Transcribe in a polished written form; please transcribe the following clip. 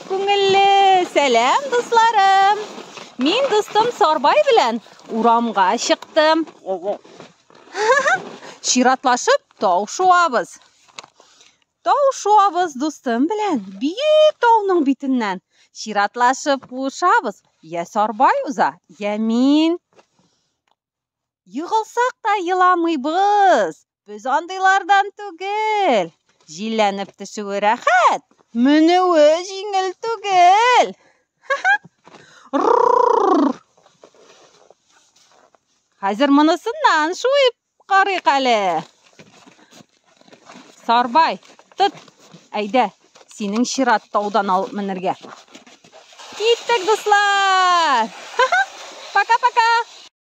күңелле. Сәлам, дусларым. Мин дустым Сарбай белән урамга чыктым. Чиратлашып тау шуабыз. Тау шуабыз дустым белән биек тауның битеннән. Чиратлашып куышабыз. Я Сарбай уза, я мин. Егылсак та еламыйбыз. Без андыйлардан түгел. Җилләнеп төшүе рәхәт, менүе җиңел түгел. Хәзер монысыннан шуып карыйк әле. Сарбай, тот. Әйдә, синең чират таудан алып менергә. Киттек, дуслар! Пока-пока!